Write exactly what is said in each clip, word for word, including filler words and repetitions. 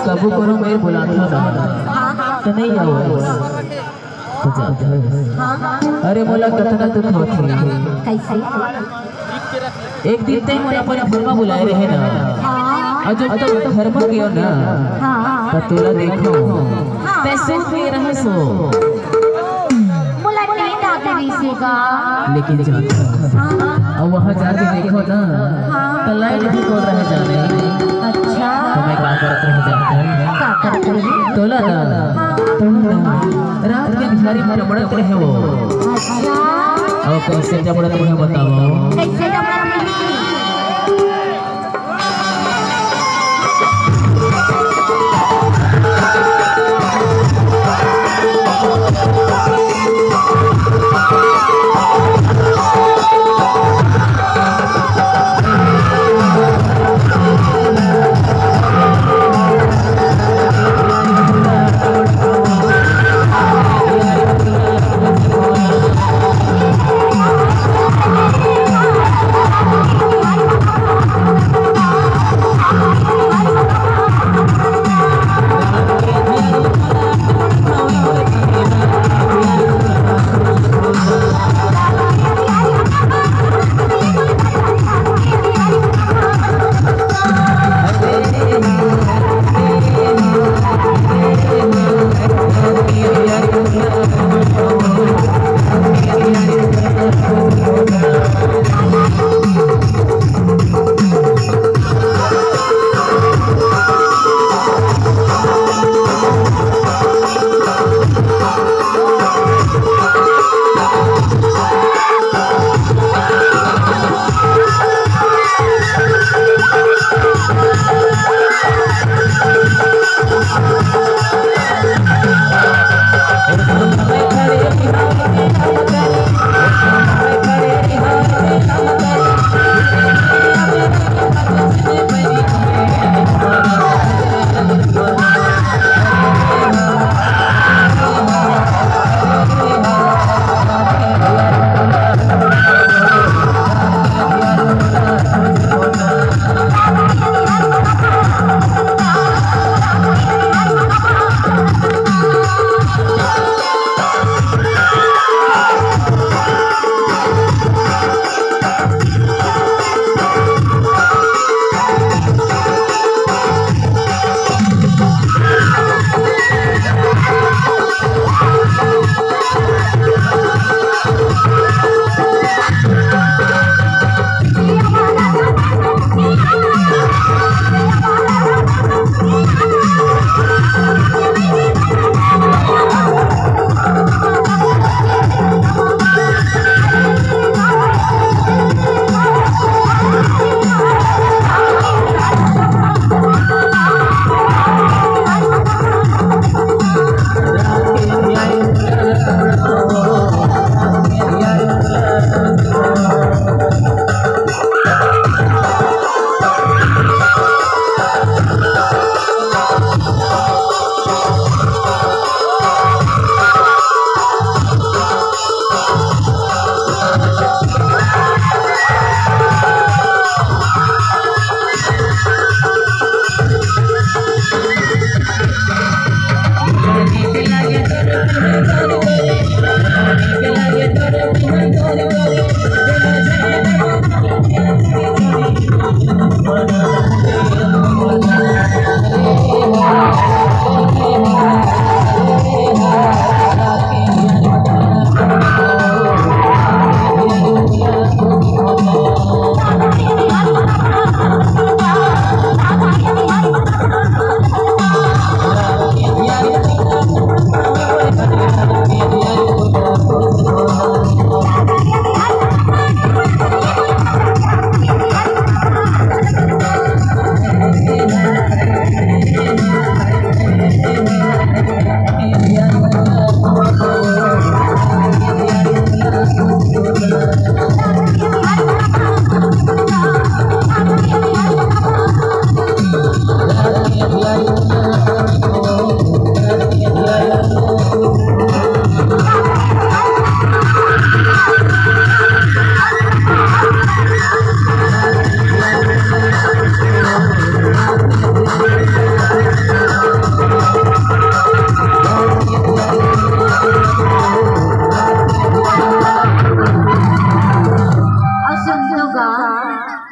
कभू कोनो मेर बुलाथंव ना, त नइ आवस। त जाथस। अरे मोला कतना दुख होथे। कइसे? एक दिन तैं मोला अपन घर म बुलाए रहे ना। अउ जब तैं घर म गेंव ना, त तोला देखंव, तैं सुत गे रहेस। मोला नींद आ गे रिहिस हे गा। लेकिन जानथस, अउ वहाँ जाके देखंव ना, त लाइट भी कोन रहे जाने। अच्छा। त मैं का करत रहेंव जानथस? का करत रहे? तोला ना, तोला ना, रात के अंधियारी म टमड़त रहेंव। अच्छा। अउ कइसे टमड़त रहेंव बतावंव? कइसे टमड़त रहे?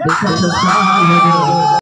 अच्छा, अच्छा, साहब।